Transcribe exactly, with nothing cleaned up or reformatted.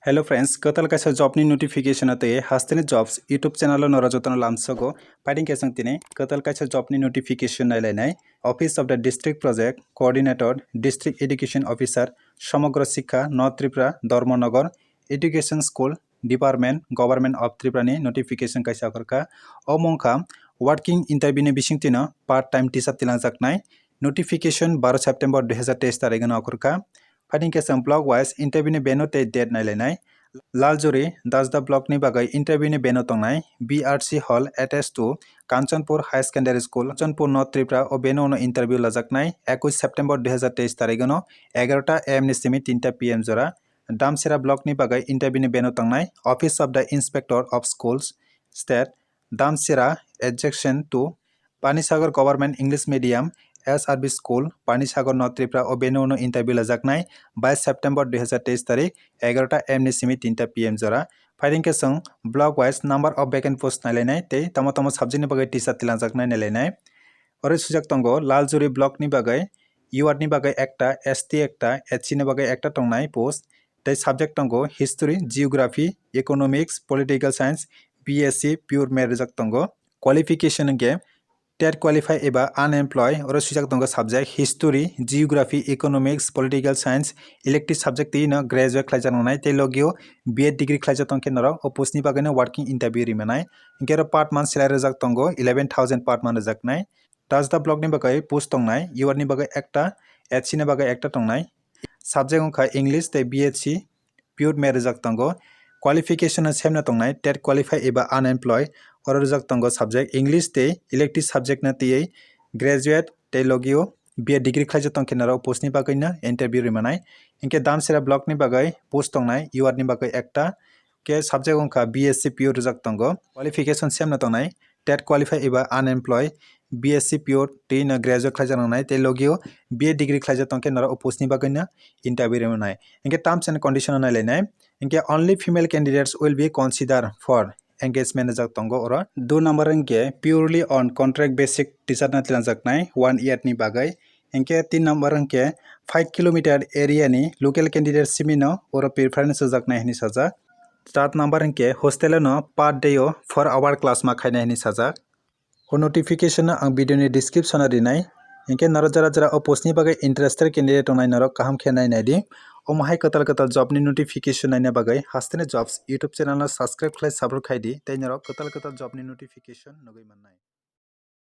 Hello friends, kwtal kaisa job ni notification atwi Hasteni Jobs YouTube channel o norok jotono lamsogo. Phaiding khe chwng tini kwtal kaisa job ni notification nailainai. Office of the District Project Coordinator, District Education Officer, Samagra Shiksha, North Tripura, Dharmanagar, Education School Department, Government of Tripura ni notification kaisa okhorkha. Omo wngkha working interview ni bisingtwino part time teacher tilangjaknai. Notification baro September dui hazar teis tarikh no okhorkha. Phaiding khe chwng block wise interview ni venue tei date nailainai. Laljuri, Dasda block ni bagwi interview ni venue tongnai, B R C hall attached to Kanchanpur High Secondary School, Kanchanpur, North Tripura, o venue no interview lajaknai, ekush September dui hazar teis tarikh no egarota A M ni simi tinta P M jora. Damsera block ni bagwi interview ni venue tongnai, Office of the Inspector of Schools, State, Damsera, adjacent to Panisagar Government English Medium, S R B School, Panisagar, North Tripura, o venue no interview lajaknai, bais September dui hazar teis tarikh, egarota A M ni simi tinta P M jora. Phaiding khe chwng block wise number of vacant post nailainai tei tamo tamo subject ni bagwi teacher tilangjaknai nailainai. Oro swijak tongo, Laljuri block ni bagwi U R ni bagwi ekta, S T ekta, H C ni bagwi ekta tongnai post. Tei subject tongo History, Geography, Economics, Political Science, B S C Pure Math rijak tongo. Qualification hwnkhe TET qualify eba unemployed, oro swijak tongo subject History, Geography, Economics, Political Science, elective subject twi no graduate khlaijak nangnai tei logio B Ed degree khlaijak tongkhe norok o post ni bagwi no working interview ri manai. Hwnkhe oro per month salary rijak tongo eleven thousand per month rijaknai. Dasda block ni bagwi post tongnai, U R ni bagwi ekta, H C ni bagwi ekta tongnai. Subject wngkha English tei B H C Pure Math rijak tongo. Qualification no same no tongnai, TET qualify eba unemployed, oro rijak tongo subject English tei elective subject no twiwi graduate tei logio B Ed degree khlaijak tongkhe norok post ni bagwi no interview ri manai. Hwnkhe Damsera block ni bagwi post tongnai, U R ni bagwi ekta, khe subject wngkha B S C Pure rijak tongo. Qualification same no tongnai, TET qualify eba unemployed, B S C Pure twi no graduate khlaijak nangnai tei logio B Ed degree khlaijak tongkhe norok o post ni bagwi no interview ri manai. Hwnkhe terms and condition no nailainai. Hwnkhe only female candidates will be considered for engagement rijak tongo oro. Dui number hwnkhe purely on contract basic teacher no tilanjaknai one year ni bagwi. Hwnkhe tin number hwnkhe five kilometer area ni local candidate simi no oro preference rijaknai hinwi sajak. Char number hwnkhe hostel no per day o four hour class ma khainai hinwi sajak. O notification no ang video ni description o rinai. Hwnkhe norok jara jara o post ni bagwi interested candidate tongnai norok kaham khe nai nai di. Omo hai kwtal kwtal job ni notification naina bagwi Hasteni Jobs YouTube channel no subscribe khlai support khai di tei norok kwtal kwtal job ni notification nugwi mannai.